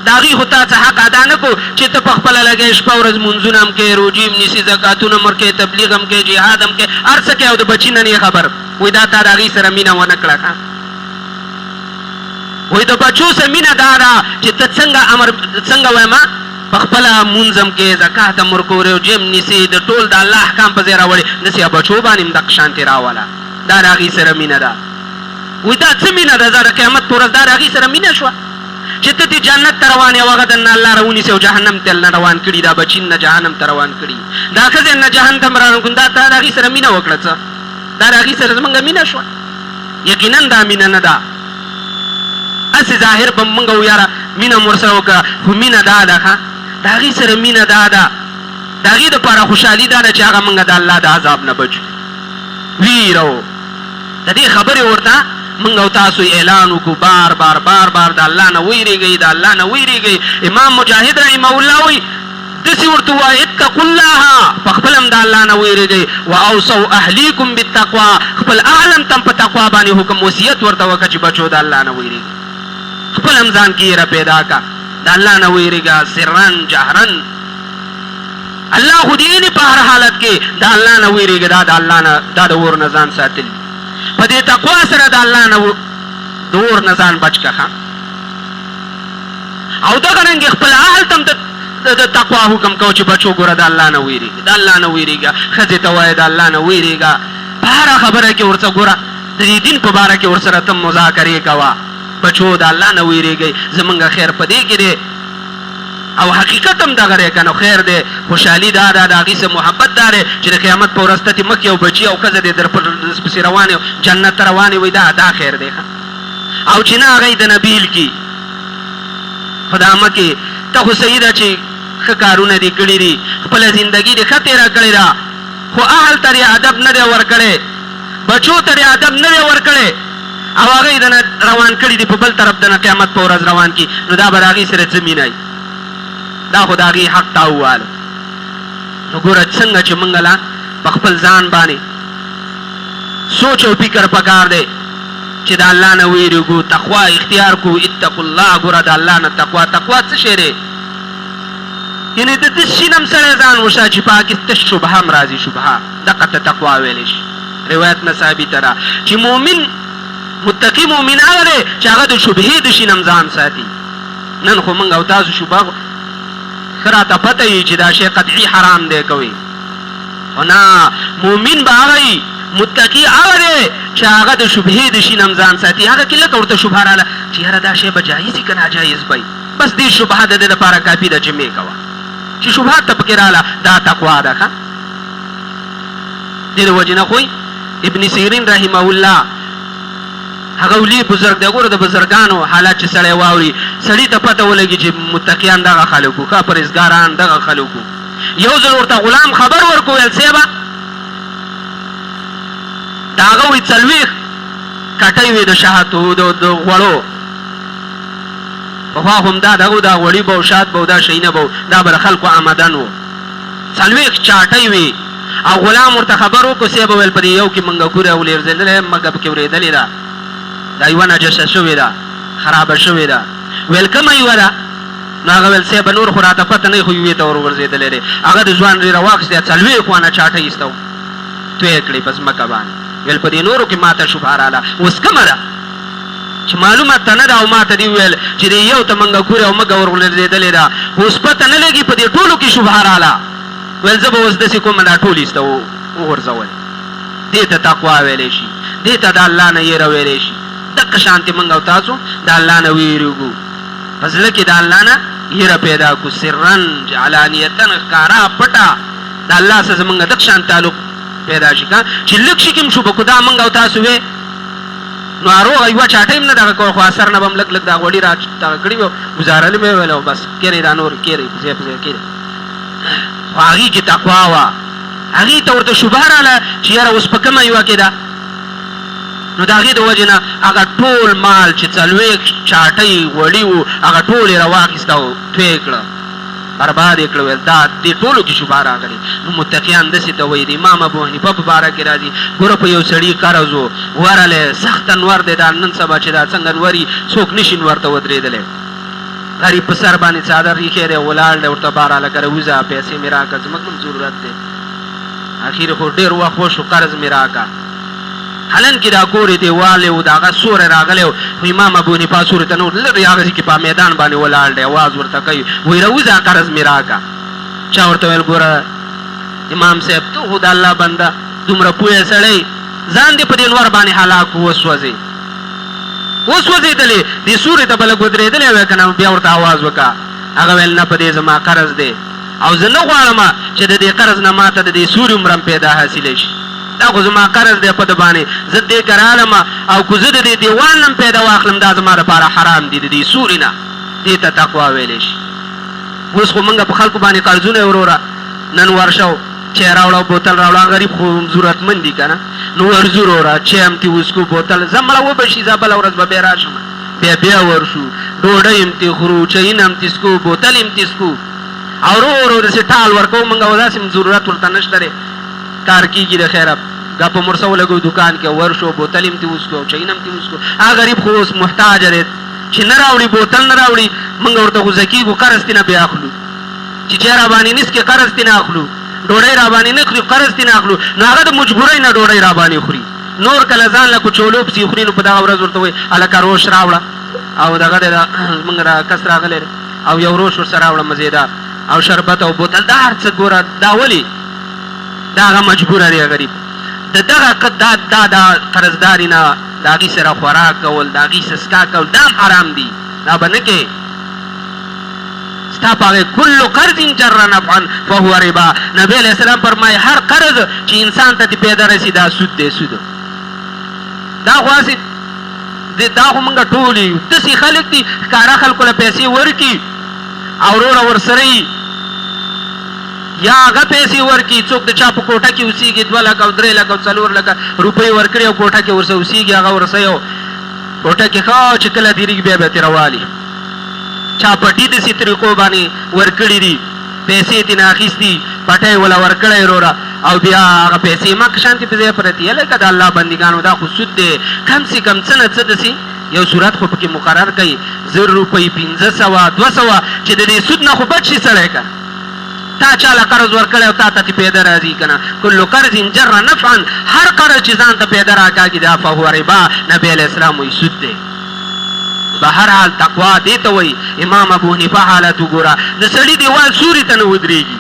د هغوی خو تا څه حق ادا نه کړو چې ته په خپله لګې شپه ورځ لمونځونه هم کوې، روژې هم نیسې، زکاتونه هم ورکوې، تبلیغ هم کوې، جهاد هم کوې، هر څه کوې او د بچي نه نه یې خبر. وایي دا تا د هغوی سره مینه ونه کړه ښه. وایي د بچو سره مینه دا ده چې ته څنګه امر څنګه وایم په خپله مونځ هم کوې، زکات هم ورکوې، روژې هم نیسې، د ټول د الله احکام په ځای راوړې، داسې بچو باندې هم دغه شانتې راوله، دا د هغوی سره مینه ده. وایي دا څه مینه ده؟ د قیامت په ورځ دا د هغوی سره مینه شوه چې ته دې جنت ته روان یې او هغه درنه الله راونیسي او جهنم ته نه روان کړي، دا بچي نه جهنم ته روان کړي، دا ښځې نه جهنم ته روان کړي، دا تا د هغوی سره مینه وکړه؟ څه دا د هغوی سره زمونږ مینه شوه؟ یقینا دا مینه نه ده، هسې ظاهر به مونږ وو یاره مینه مو ورسره وکړه، خو مینه دا ده ښه، د هغې سره مینه دا ده، د هغې دپاره خوشحالي دا ده چې هغه مونږ د الله د عذاب نه بچ کړو، ویرو. د دې خبرې ورته مونږ او تاسو اعلان وکړو بار بار بار بار، د الله نه ویریږئ، د الله نه ویریږئ. امام مجاهد رحمه الله وایي داسې ورته ووایه، اتقوا الله، په خپله هم د الله نه ویریږئ، واوصوا اهلیکم بالتقوی، خپل اهل هم ته هم په تقوا باندې حکم وصیت ورته وکړه چې بچو د الله نه ویریږئ، خپل هم ځان کې یره پیدا کړه، د الله نه ویریږه سرا جهرا. الله خو دې ویني په هر حالت کې، د الله نه ویریږه، دا د الله نه دا د اور نه ځان ساتل دي، په دې تقوا سره د الله نه د اور نه ځان بچ کړه. او دغه رنګ خپل اهل ته هم د تقوا حکم کوه چې بچو ګوره د الله نه ویریږه، د الله نه ویریږه، ښځې ته وایه د الله نه ویریږه، په هره خبره کې ورڅه ګوره د دې دین په باره کې ورسره ته مذاکرې کوه، بچو د الله نه ویریږئ، زمونږ خیر په دې کې دی. او حقیقت هم دغه دی که نه، خیر دی، خوشحالي دا ده، د هغوی سره محبت دا دی چې د قیامت په ورځ ته ترې مخکې او بچي او ښځه دې در پسې روانې جنت ته روانې وي، دا دا خیر دی ښه. او چې نه هغه یې د نه بیل کړي، خو دا مه کې، ته خو صحیح ده چې ښه کارونه دې کړي دي، خپله زندګي دې ښه تېره کړې ده، خو اهل ته دې ادب نه دی ورکړی، بچو ته دې ادب نه دی ورکړی او هغه یې درنه روان کړي دي، په بل طرف درنه قیامت په ورځ روان کړي، نو دا به د هغوی سره څه مینه وي؟ دا خو د هغوی حق تا ووهلو. نو ګوره څنګه چې مونږ له په خپل ځان باندې سوچ او فکر پکار دی چې د الله نه ویریږو، تقوا اختیار کړو، اتقوا الله، ګوره د الله نه تقوا، تقوا څه شی دی؟ یعنې د داسې شي نه هم سړی ځان وساتي چې په هغه کې تش شبهه هم راځي، شبهه دقه ته تقوا ویلی شي. روایت نه ثابته ده چې مؤمن متقي مؤمن هغه دی چې هغه د شبهې د شي نه هم ځان ساتي. نن خو موږ او تاسو شبهه ښه راته پته وي چې دا شی قطعي حرام دی کوي، خو نه، مؤمن به هغه وي، متقي هغه دی چې هغه د شبهې د شي نه هم ځان ساتي. هغه کې لکه ورته شبهه راله چې یاره دا شی به جایز وي که ناجایز به وي، بس دې شبهه د ده لپاره کافي ده چې مې کوه، چې شبهه ته پکې راله دا تقوا ده. ښه، دې د وجې نه خو ابن سیرین رحمه الله هغه ولي بزرګ دی. ګوره د بزرګانو حالات چې سړی واوري سړي ته پته ولګي چې متقیان دغه خلک وو، ښه پرهېزګاران دغه خلک وو. یو ځل ورته غلام خبر ورکړو، ویل صاحبه د هغه وایي 40 کټۍ وې د شهتو د غوړو. پخوا خو همدا دغه دا غوړي به او شات به او دا شیونه به وو، دا به د خلکو آمدن وو. 40 چاټۍ وې او غلام ورته خبر وکړو، صیب ویل په دې یو کې منګکوری ولېرځېدلی، مږه پکې ورېدلې ده، دا یوه نجسه شوې ده، خرابه شوې ده. ویل کومه یوه ده؟ نو هغه ویل صیب نور خو راته پته نه خو یوې ته ورغورځېدلی دی. هغه د ځوان ریره واخیسته، 40 وانه چاټۍ ایسته توی کړې په ځمکه باندې. ویل په دې نورو کې ماته شبهه راله، اوس کومه ده چې معلومه ته نه ده او ماته دې وویل چې دې یو ته منګکورې او مږه ورغورځېدلې ده، خو اوس پته نه لګي په دې ټولو کې شبهه راله. ویل زه به اوس داسې کوم دا ټول ایسته وغورځول. دې ته تقوا ویلی شي، دې ته د الله نه یره ویلی شي. دقه شانتې مونږ او تاسو د الله نه ویریږو، په زړه کې د الله نه یره پیدا کړو، سرا علانیتا، ښکاره پټه د الله سره زمونږ دغه شان تعلق پیدا شي. که چې لږ شي کې هم شو به کو دا مونږ او تاسو وې نو روغه یوه چاټۍ هم نه دغه کوله، خو اثر نه به هم لږ لږ دا غوړي را دغه کړي وي، ګزارلي به یې ویل او بس کېنئ دا نور کېرئ په ځای په ځای کېرئ. خو هغې کې تقوا وه، هغې ته ورته شبهه راله چې یاره اوس په کومه یوه کې ده. نو د هغې د وجې نه هغه ټول مال چې 40 چاټۍ غوړي وو هغه ټول یې راواخیسته او توی یې کړه، برباد یې کړه. ویل دا دې ټولو کې شبهه راغلې. نو متقیان داسې ته وایي. د امام ابو حنیفه په باره کې راځي، ګوره په یو سړي قرض و، ورغلی سخت نور دی، دا نن سبا چې دا څنګه نوري څوک نه شي نور ته ودرېدلی. غریب په سر باندې څادر ایښی دی، ولاړ دی، ورته بار هلکه راوځه پیسې مې راکړه، زموږ هم ضرورت دی، اخیر خو ډېر وخت وشو، قرض مې راکړه. حالانکه دا کور یې دیوال و، د هغه سوری راغلی و، خو امام ابو حنیفه سوري ته نه ورته، لرې هغه ځای کې په میدان باندې ولاړ دی، اواز ورته کوي، وایي راوځه قرض مې راکړه. چا ورته ویل ګوره امام صاحب ته خو د الله بنده دومره پوه سړی، ځان دې په دې نور باندې هلاک کړو، وسوځې. وسوځېدلې، دې سوري ته به لږ ودرېدلی وای که نه، بیا ورته اواز وکړه. هغه ویل نه په دې زما قرض دی او زه نه غواړم چې د دې قرض نه ماته د دې سوري عمر هم پیدا حاصله شي، دا خو زما قرض دی په ده باندې زه دې که رالم او که زه د دې دیوال نه هم پیدا واخلم دا زما دپاره حرام دي د دې سوري نه. دې ته تقوا ویلی شي. اوس خو مونږ په خلکو باندې قرضونه وروره نن ورشه چای راوړه او بوتل راوړه، غریب خو ضرورتمند دي که نه، نو ورځو وروره چای هم ترې وڅکو بوتل ځه مړه وبه شي ځه بله ورځ به بیا راشم، بیا بیا ورشو ډوډۍ هم ترې خورو چایونه هم ترې څکو بوتل هم ترې څکو او ورو ورو داسې ټال ورکوو مونږ او داسې هم ضرورت ورته نشته دی، کار کېږي د خیره ګپ هم ورسره ولګوو دوکان کې ورشو بوتل هم ترې وڅکو او چایونه هم ترې وڅکو. هغه غریب خو اوس محتاج دی چې نه راوړي بوتل نه راوړي مونږ ورته غوسه کېږو قرض ترې نه بیا اخلو، چې چای راباندې نه څکي قرض ترې نه اخلو، ډوډۍ راباندې نه خوري قرض ترې نه اخلو، نو هغه د مجبورۍ نه ډوډۍ راباندې خوري. نور که له ځان له کوچولو پسې خوري نو په دغه ورځ ورته وایي هلکه روش راوړه او دغه دی دا زمونږ دا کس راغلی دی او یو روش ورسره راوړه مزېدار او شربت او بوتل دا هر څه ګوره دا ولې دا هغه مجبوره دی غریب د دغه دا دا دا قرضداري نه د هغې سره خوراک کول د هغې سره څښاک کول دا هم حرام دي، دا به نه کوې. ستا په هغې کل قرض جر نفعا فهو ربا، نبی علیه السلام فرمایي هر قرض چې انسان ته ترې پیدا رسي دا سود دی سود. دا خو هسې دا خو مونږ ټول یو داسې خلک دي ښکاره خلکو له پیسې ورکړي او وروره ورسره یي یا هغه پیسې ورکړي، څوک د چا په کوټه کې اوسېږي 2 لکه او 3 لکه او 4 لکه روپۍ ورکړي او کوټه کې ورسره اوسېږي، هغه ورسره یو کوټه کې ښه چې کله تېرېږي بیا به ترې راوالي. چا پټي داسې طریقو باندې ورکړي دي، پیسې یې ترېنه اخیستي، پټی یې وله ورکړی وروره او بیا هغه پیسې ما که شانتې په ځای پرتې. هلکه د الله بندګانو دا خو سود دی، کم سې کم څه نه څه داسې یو صورت خو پکې مقرر کړئ، 1000 روپۍ، 500، 200، چې د دې سود نه خو بچ شي سړی که نه. تا چا له قرض ورکړی او تا ته ترې پیدا راځي که نه. کل قرض جر نفعا، هر قرض چې ځان ته پیدا راکاږي دا فهو ربا، نبی علیه السلام وایي سود دی. به هر حال تقوا دې ته وایي. امام ابو حنیفه حالت وګوره، د سړي دیوال سوري ته نه ودرېږي،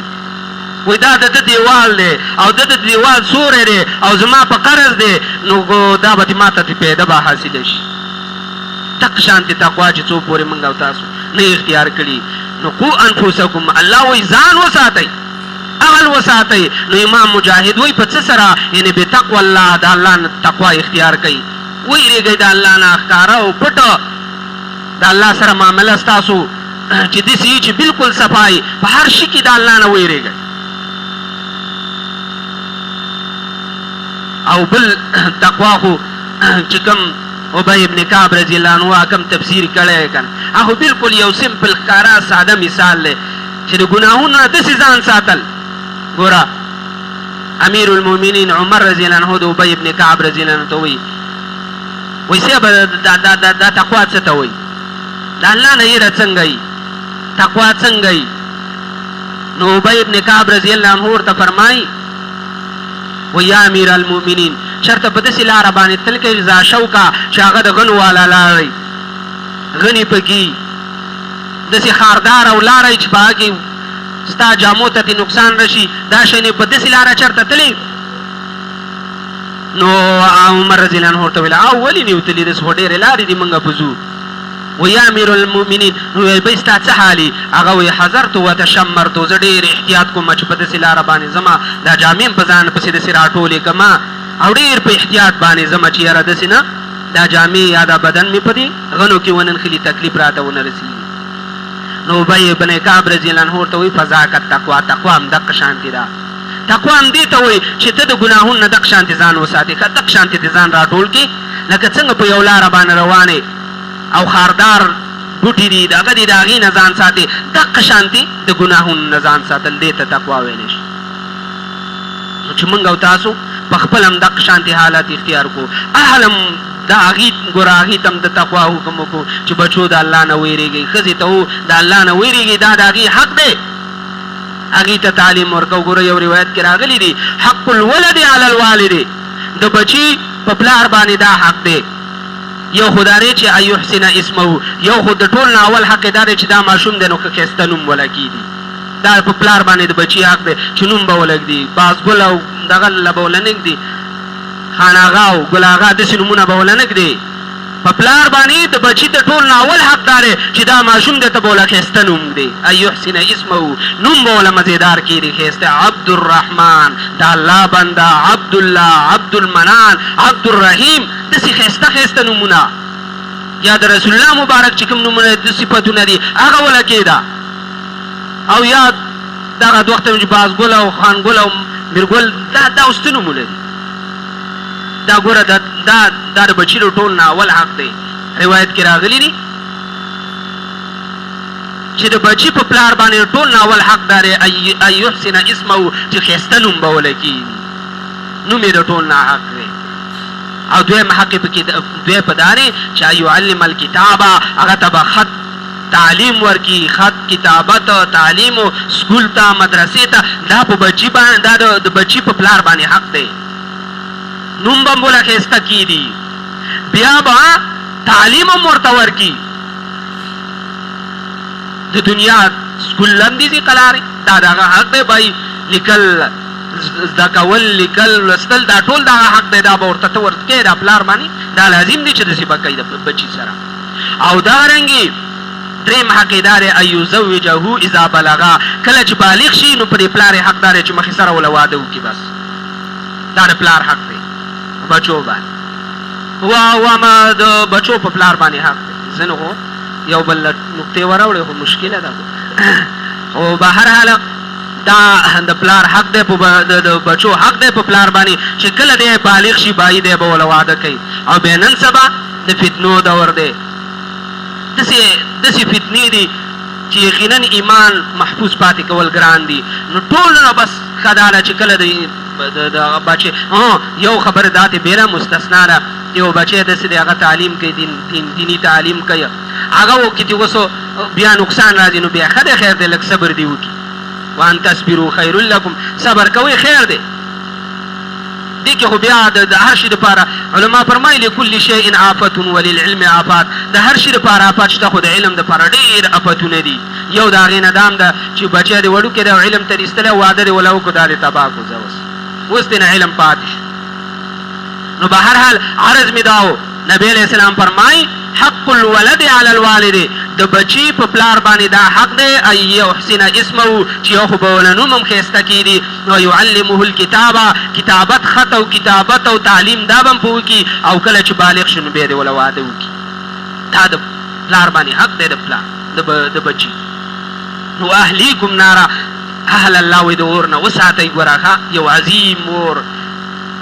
وایي دا د ده دیوال دی او د ده دیوال سوری دی او زما په قرض دی، نو دا به ما ته ترې پیدا به حاصله شي. دقه شانتې تقوا چې څو پورې مونږ او تاسو نه اختیار کړي، نو قو انفسکم، الله وایي ځان وساتئ، عقل وساتئ. نو امام مجاهد وایي په څه سره؟ یعنې بتقوی الله، د الله نه تقوا اختیار کړئ، ویریږئ د الله نه، ښکاره او پټ د الله سره معامله ستاسو چې داسې وي چې بالکل صفا وي، په هر شي کې د الله نه ویریږئ. او بل تقوا خو چې کوم ابی ابن کعب رضی الله عنه کوم تفسیر کړی کنه، هغه بالکل یو سمپل ښکارا ساده مثال دی چې د ګناهونو نه داسې ځان ساتل. ګوره امیر المؤمنین عمر رضی الله عنه د ابی ابن کعب رضی الله عنه ته وایي، وایي صاحب دا دا دا دا تقوا څه ته وایي؟ د الله نه یره څنګه وي؟ تقوا څنګه وي؟ نو ابی ابن کعب رضی الله عنه ورته فرمایي، وایي یا امیر المؤمنین چرته په داسې لاره باندې تل کوي ذا شوکه چې هغه د غنو والا لاره وي، غني پکې داسې خاردار او لاره چې په هغه کې ستا جامو ته تې نقصان رشي، دا شی نه په داسې لاره چرته تللی؟ نو عمر رضی الله عنه ورته ویل، او ولې نه یو تللي، داسې خو ډېرې لارې دي مونږ به ځو. وایي یا امیر المؤمنین، نو ویل به ستا څه حال وي؟ هغه وایي حذرت وتشمرت، زه ډېر احتیاط کوم چې په داسې لاره باندې ځم، دا جامې هم په ځان پسې داسې راټولې کړم او ډېر په احتیاط باندې ځم چې یاره داسې نه دا جامې یا دا بدن مې په دې غنو کې ونه نښلي، تکلیف راته ونه رسېږي. نو ابی بن کعب رضی الله عنه ورته وایي فذاک التقوا، تقوا همدقه شانتې ده. تقوا همدې ته وایي چې ته د ګناهونو نه دقه شانتې ځان وساتې، ښه دقه شانتې دې ځان راټول کړې، لکه څنګه په یو لاره باندې روان یې او خاردار بوټي دي دغه دي د هغې نه ځان ساتې، دقه شانتې د ګناهونو نه ځان ساتل دې ته تقوا ویلی شي. نو چې مونږ او تاسو په خپل هم دقه شانتې حالت اختیار کړو، اهل هم د هغوی ګوره هغوی ته هم د تقوا حکم وکړو چې بچو د الله نه ویریږئ، ښځې ته وو د الله نه ویریږئ، دا د هغوی حق دی، هغوی ته تعلیم ورکړه. ګوره یو روایت کې راغلي دي حق الولد علی الوالد، د بچي په پلار باندې دا حق دی، یو خو دا دی چې ان یحسن اسمه، یو خو د ټول نه اول حق یې دا دی چې دا ماشوم دی نو ښه ښایسته نوم وله کیږدي، دا په پلار باندې د بچي حق دی چې نوم به وله ږدي، باز ګل او دغه له به وله نه ږدي، خان اغا او ګل اغا داسې نومونه به وله نه ږدي. په پلار باندې د بچي د ټول نه اول حق دا دی چې دا ماشوم دی ته به وله ښایسته نوم ږدې، ان یحسن اسمه، نوم به وله مزیدار کیږدي ښایسته، عبدالرحمن، د الله بنده، عبدالله، عبدالمنان، عبدالرحیم، داسې ښایسته ښایسته نومونه، یا د رسول الله مبارک چې کوم نومونه د صفتونه دي هغه وله کیږده، او یا دغه دوخته چې باز ګل او خان ګل او میرګل، دا دا اوس څه نومونه دي؟ دا ګوره دا دا دا د بچي د ټول نه اول حق دی. روایت کې راغلي دي چې د بچي په پلار باندې ټول نه اول حق دا دی ان یحسن اسمه، چې ښایسته نوم به ولکېږي، نوم یې د ټول نه حق دی. او دویم حق یې پکې دوی په دا دی چې یعلم الکتابه، هغه ته به خط تعلیم ورکړي، خط کتابت تعلیم سکول ته مدرسې ته، دا په بچي باندې دا د بچي په پلار باندې حق دی. نوم به هم وله ښایسته کیدي، بیا به تعلیم هم ورته ورکړي، د دنیا سکول له هم دي ځي قلارې، دا د هغه حق دی. بای لیکل زده کول لیکل لوستل دا ټول د هغه حق دی، دا به ورته ته ورکې، دا پلار باندې دا لازم دی چې داسې به کوي د بچي سره. او دغه رنګې دریم حق یې دا دی ان یزوجه اذا بلغ، کله چې بالغ شي نو په دې پلار یې حق دا دی چې مخې سره وله واده وکړي، بس دا د پلار حق دی په بچو باندې، و ما د بچو په پلار باندې حق دی. ځینو خو یو بل له نکتې وراوړې خو مشکله ده، خو به هر حال دا د پلار حق دی، په د بچو حق دی په پلار باندې چې کله دی بالغ شي بای دی به وله واده کوي. او بیا نن سبا د فتنو دور دی، داسې داسې فتنې دي چې یقینا ایمان محفوظ پاتې کول ګران دي. نو ټولو نه بس ښه دا ده چې کله د بچی یو خبره دا ته بېله مستثنا ده، یو بچی داسې دی هغه تعلیم کوي، دین دین دیني تعلیم کوي، هغه وکړي چې اوس بیا نقصان راځي نو بیا ښه دی خیر دی لږ صبر دې وکړي، وان تصبروا خیر لکم، صبر کوئ خیر دی. دې کې خو بیا د هر شي دپاره علما فرمایي لکل شیء آفت وللعلم آفات، د هر شي دپاره آفت شته خو د علم دپاره ډېر آفتونه دي. یو د هغې نه دا هم ده چې بچی دې وړوکی دی او علم ته دې ایستلی او واده دې وله وکړو دا دې تباه کړو، ځه اوس اوس دې نه علم پاتې شو. نو به هر حال عرض مې دا و، نبی علیه السلام فرمایي حق الولد علی الوالد، د بچي په پلار باندې دا حق دی ان یحسن اسمه، چې یو خو به وله نوم هم ښایسته کیږدي، ویعلمه الکتابه، کتابت خط او کتابت او تعلیم دا به هم په وکړي، او کله چې بالغ شي نو بیا دې وله واده وکړي. دا د پلار باندې حق دی د پلار د بچي. نو اهلیکم نارا، اهل الله وایي د اور نه وساتئ. ګوره ښه یو عظیم اور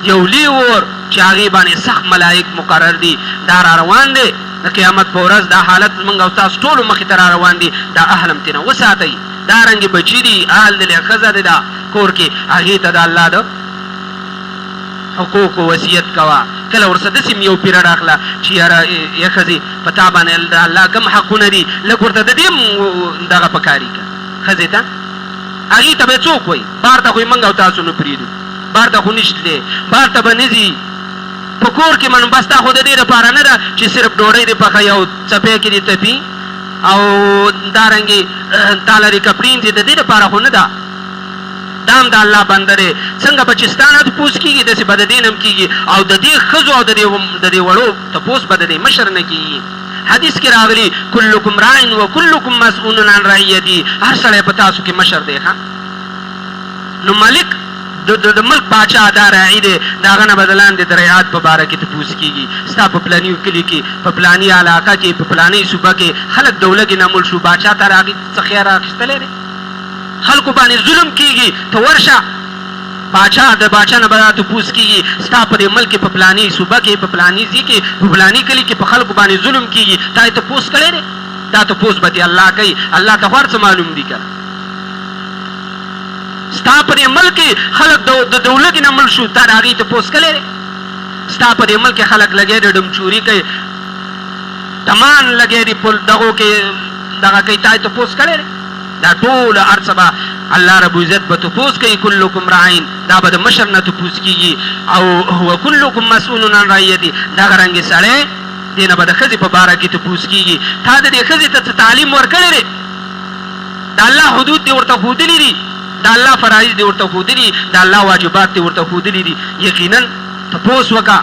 یو لوی اور چې هغې باندې سخت ملائک مقرر دي دا را روان دی. د قیامت په ورځ دا حالت زمونږ او ستاسو ټولو مخې ته را روان دي. دا اهل هم ترېنه وساتئ. دا رنګې بچي دي، اهل دې له ښځه دې ده کور کې، هغې ته د الله د حقوقو وصیت کوه. کله ورسره داسې هم یو پیرډ اخله چې یاره ای ښځې په تا باندې د الله کوم حقونه دي، لږ ورته د دې هم دغه پکاري که ښځې ته هغې ته به یې څوک وایي؟ بار ته خو یې مونږ او تاسو نه پرېږدو، بار ته خو نه شي تللی، بار ته به نه ځي. په کور کې منم بس دا خو د دې لپاره نه ده چې صرف ډوډۍ دې پخوي او څپېکې دې تپي او دارنګې تاله دې کپړې مینځي، د دې لپاره خو نه ده. دا هم د الله بنده دی، څنګه به چې ستا نه تپوس کېږي داسې به د دې نه هم کېږي او د دې ښځو او د دې د دې وړو تپوس به د دې مشر نه کېږي. حدیث کې راغلي، کلکم راع وکلکم مسؤول عن رعیته، هر سړی په تاسو کې مشر دی. ښه نو ملک د د ملک باچا دا راعي دی، د هغه نه به د لاندې د رعایت په باره کې تپوس کېږي. ستا په پلاني کلي کې، په پلاني علاقه کې، په پلانۍ صوبه کې خلک د ولږې نه مړ شو، باچا ته د هغوی څه خیر اخیستلی دی؟ خلکو باندې ظلم کېږي، ته ورشه باچا، د باچا نه به دا تپوس کېږي، ستا په دې ملک کې، په پلاني صوبه کې، په پلاني ځي کې، په پلاني کلي کې په خلکو باندې ظلم کېږي، تا یې تپوس کړی دی؟ دا تپوس به ترې الله کوي، الله ته خو هر څه معلوم دي که نه؟ ستا په دې ملک کې خلک د د د ولږې نه مړ شو، تا د هغوی تپوس کړی دی؟ ستا په دې ملک کې خلک لګیا دي ډمچوري کوي، ډمان لګیا دي په دغو کې دغه کوي، تا یې تپوس کړی دی؟ دا ټول هر څه به الله رب العزت به تپوس کوي، کلکم راع دا به د مشر نه تپوس کېږي او وکلکم مسؤل عن رعیته. دغه رنګې سړی دې نه به د ښځې په باره کې تپوس کېږي، تا د دې ښځې ته څه تعلیم ورکړی دی؟ د الله حدود دې ورته ښودلي دي، د الله فرائض دې ورته ښودلي، د الله واجبات دې ورته ښودلي دي، یقینا تپوس وکړه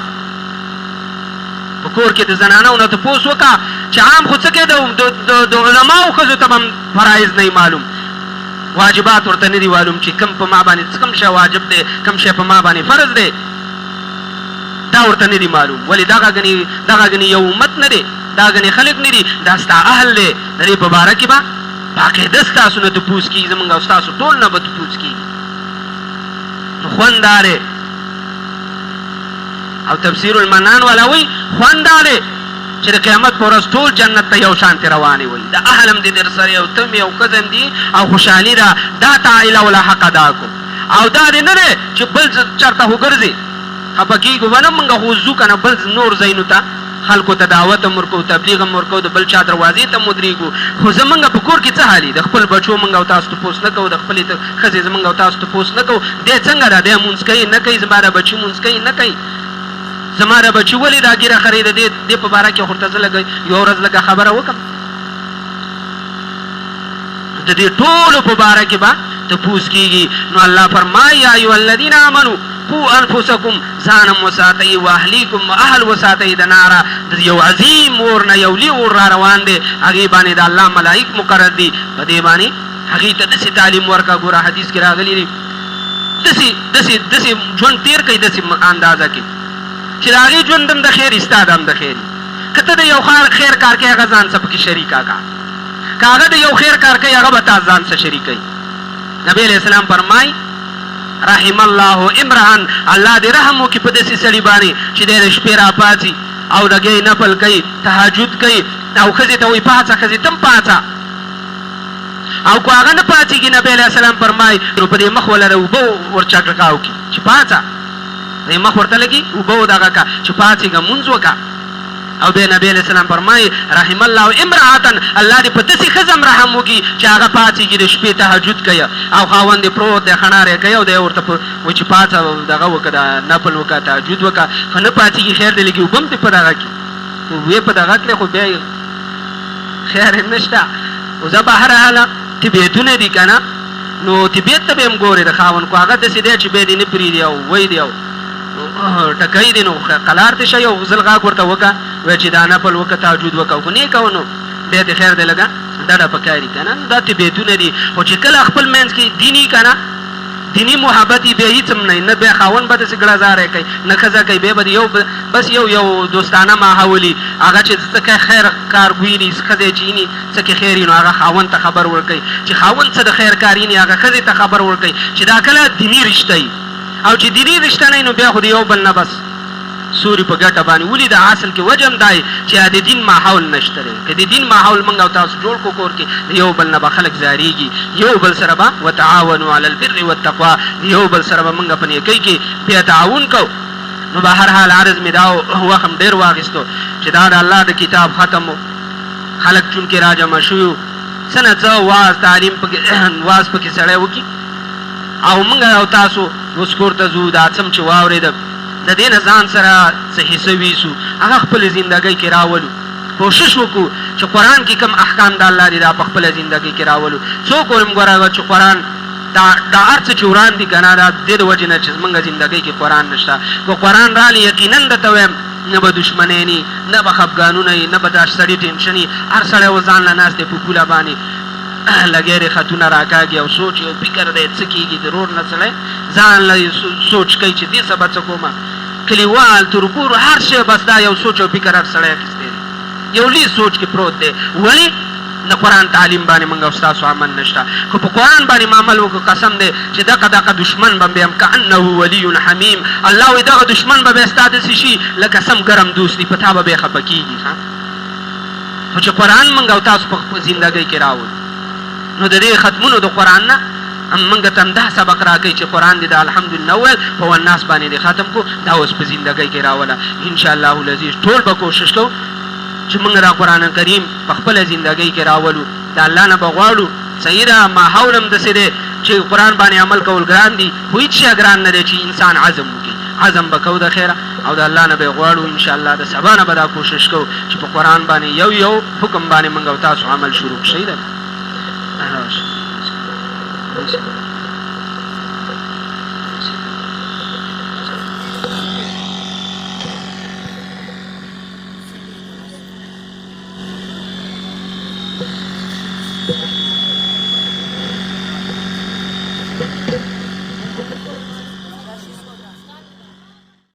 په کور کې د زنانو نه تپوس وکړه چې عام خو څه کې د علماو ښځو ته به هم فرائض نه معلوم، واجبات ورته نه دي معلوم چې کوم په ما باندې کوم شی واجب دی، کوم شی په ما باندې فرض دی، دا ورته نه دي معلوم. ولې دغه ګنې دغه ګنې یو امت نه دی، دا ګنې خلک نه دي، دا ستا اهل دی، د دې په باره کې به باقاعده ستاسو نه تپوس کېږي، زمونږ او ستاسو ټول نه به تپوس کېږي. نو خوند دا دی، او تفسیر المنان والا وایي خوند دا دی چې د قیامت په ورځ ټول جنت ته یو شانتې روانې وي، د اهل هم دي در سره او ته هم یې او ښځه هم دي او خوشحالي ده، دا تا عائله ولا حق ادا کړو. او دا دې نه دی چې بل چرته خو ګرځې، خفه کېږو به نه، مونږ خو ځو که نه بل نور ځایونو ته خلکو ته دعوت هم ورکوو، تبلیغ هم ورکوو، د بل چا دروازې ته هم ودرېږو، خو زمونږ په کور کې څه حال وي؟ د خپل بچو مونږ او تاسو تپوس نه کوو، د خپلې ښځې زمونږ او تاسو تپوس نه کوو، دی څنګه ده؟ دی لمونځ کوي نه کوي؟ زما دا بچي لمونځ کوي نه کوي؟ زما دا بچي ولې دا ږیره خرېي؟ د دې دې په باره کې خو ورته زه لږه یوه ورځ لږه خبره وکړم. د دې ټولو په باره کې به تپوس کېږي. نو الله فرمایي، یا ایها الذین آمنو قو انفسکم، ځان هم وساتئ، واهلیکم، اهل وساتئ د ناره، د یو عظیم اور نه یو لوی اور را روان دی، هغې باندې د الله ملائک مقرر دي، په دې باندې هغوی ته داسې تعلیم ورکړه، ګوره حدیث کې راغلي دي، داسې داسې داسې ژوند تېر کړئ داسې اندازه کې چې د هغې ژوند هم د خیر وي، ستا د هم د خیر وي. که ته د یو خیر کار کوې هغه ځان سره پکې شریکه کړه، که هغه د یو خیر کار کوي هغه به تا ځان سره شریکوي. نبي علیه السلام فرمایي، رحم الله امرأ، الله دې رحم وکړي په داسې سړي باندې چې دی د شپې راپاڅي او لږی نفل کوي، تهجد کوي او ښځې ته وایي پاڅه ښځې ته هم پاڅه، او که هغه نه پاڅېږي نبي علیه السلام فرمایي نو په دې مخ ولره اوبه ورچړکاو کړي چې پاڅه، دې مخ ورته لږې اوبه ودغه که چې پاڅېږه لمونځ وکړه. او بیا نبی علیه السلام فرمایي، رحم الله امرأة، الله دې په داسې ښځه هم رحم وکړي چې هغه پاڅېږي د شپې تهجد کوي او خاوند یې پروت دی خڼاری کوي او دی ورته په وایي چې پاڅه دغه وکړه دا نفل وکړه تهجد وکړه، خو نه پاڅېږي خیر دی لږې اوبه هم دې په دغه کړي، اوبه یې په دغه کړې خو بیا یې خیر یې نشته. خو ځه بهرحال طبیعتونه دي که نه، نو طبیعت ته به هم ګورې د خاوند، خو هغه داسې دی چې بیا دې نه پرېږدي او وایي دې او ټکوي دې نو قلار ته شه یو ځل غږ ورته وکړه وایه چې دا نفل وکړه تهجد وکړه، خو نه یې کوه نو بیا دې خیر دی لږه ډډه پکار وي که نه. نو دا طبیعتونه دي، خو چې کله خپل منځ کې دیني که نه دیني محبت یې بیا هیڅ هم نه وي، نه بیا خاوند به داسې ګړزاری کوي نه ښځه کوي، بیا به یو بس یو یو دوستانه ماحول وي، هغه چې څه کې خیر کار ویني ښځه یې چې ویني څه کې خیر وي نو هغه خاوند ته خبر ورکوي، چې خاوند څه د خیر کار ویني هغه ښځې ته خبر ورکوي، چې دا کله دیني رشته وي. او چې دیني رشته نه نو بیا خو د یو بل نه بس سوري په ګټه باندې ولي. د اصل کې وجه هم دا چې د دین ماحول نشته دی. که د دین ماحول موږ او تاسو جوړ کو کور کې، د یو بل نه به خلک ځاریږي، یو بل سره به وتعاونوا علی البر والتقوا، د یو بل سره به موږ په نیکۍ کې بیا تعاون کو. نو به هر حال عرض مې دا وخت هم ډېر واخیستو چې دا د الله د کتاب ختم و، خلک چونکې راجمع شوي وو، څه نه څه واز تعلیم پکې واز پکې سړی وکړي. او موږ او تاسو اوس کور ته ځو، دا څه چې واورېده د دې نه ځان سره څه حصه ویسو، هغه خپلې زندګۍ کې راولو. کوشش وکړو چې قرآن کې کوم احکام د الله دي، دا په خپله زندګۍ کې راولو. څوک ورم ګوره چې قرآن دا دا هر څه چې وران دي که نه، دا د دې د وجې نه چې زمونږ زندګۍ کې قرآن نشته. که قرآن رالی، یقینا درته وایم، نه به دښمنۍ نی، نه به خفګانونه وي، نه به دا سړي ټینشن وي. هر سړی اوس ځان له ناست دی، په پوله باندې لګیا دی، خطونه راکاږي او سوچ او فکر دی څه کېږي. د رور نه سړی ځان له سوچ کوي چې دې څه به څه کومه. کلیوال، تربور، هر شی، بس دا یو سوچ او فکر هر سړی اخیستی دی، یو لوی سوچ کې پروت دی. ولې؟ د قرآن تعلیم باندې موږ او ستاسو عمل نشته. که په قرآن باندې ما عمل وکړو، قسم دی چې دغه دغه دشمن به بیا هم کأنه ولی حمیم. الله وایي دغه دشمن به بیا ستا داسې شي لکه سم ګرم دوست دی، په تا به بیا خفه کېږي. ښه، خو چې قرآن موږ او تاسو په خپل زندګۍ کې راوړو، نو د دې ختمونو د قرآن نه هم موږ ته همدا سبق راکوي چې قرآن دې د الحمدلله وویل، په والناس باندې دې ختم کو، دا اوس په زندګۍ کې راوله. انشاءالله العزیز ټول به کوشش کوو چې موږ دا قرآن کریم په خپله زندګۍ کې راولو. د الله نه به غواړو. صحیح ده، ماحول هم داسې دی چې قرآن باندې عمل کول ګران دي، خو هیڅ شی ګران نه دی چې انسان عزم وکړي. عزم به کوو د خیره او د الله نه به غواړو. ان شاء الله د سبا نه به دا کوشش کوو چې په قرآن باندې یو یو حکم باندې موږ او تاسو عمل شروع کړو. صحیح ده.